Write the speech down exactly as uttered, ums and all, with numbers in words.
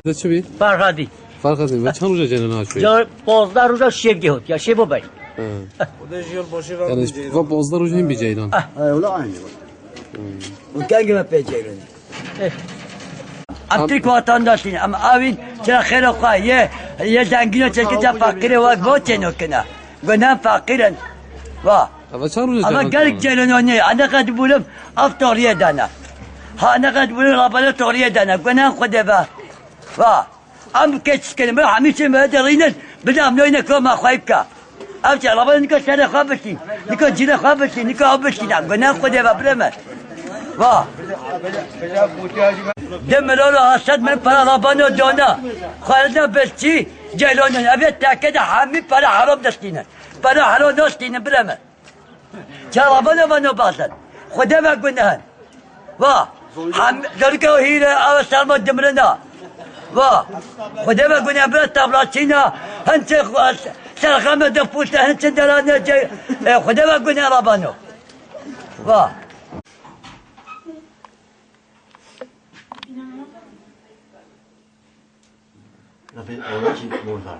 De çi bî? Ferhadî. Ferhadî, ve çend roja ceyran naçûyê? Ya, pazdeh roja şêv gehot, ya şêv o bey. He. O da ji yol başê ve Yani, biceyran. Va pazdeh roja hîn biceyran. Ah. He, öyle aynı bak. Û kengî me pê ceyran. Eh. Em Tirk vatandaşî ne, em awîn çira xêra xwe ye, ye zengîno çekî ca feqîrê wek bo çêno kine. Gunan feqîr in. Va. Eve çend roja Ama ceyran gelek tane? Ceylan ne, ene qed bûlim, ev toriyê dana. Ha, ene qed bûlim, rabane toriyê dana. Gunan Xwedê ve. Va. Em keç dikin, me hemî çi me derînin, bide em noyne ko me xwe bike. Ev çi, rabane nika serê xwe bişî, nika cîrê xwe bişî, nika ew bişî, ne, gunan Xwedê ve bire me. Va. De milyon û heşt sed min para rabano dana. Xwaridina belçî, ceylanin. Ev yê teke de hemî para heram destînin. Para heram nastînin, bire me. Çawa bana bana bazen. Xwedê ve gunehin. Va. Hem derke hîre ava serma dimrina. Va. Xwedê ve gunehin bira tablaçîna. Hin çi xwe-, serxeme de pûte, hin çi derane ce-, e, Xwedê ve gunehin rabano. Va. Lafê awayî jî bordan.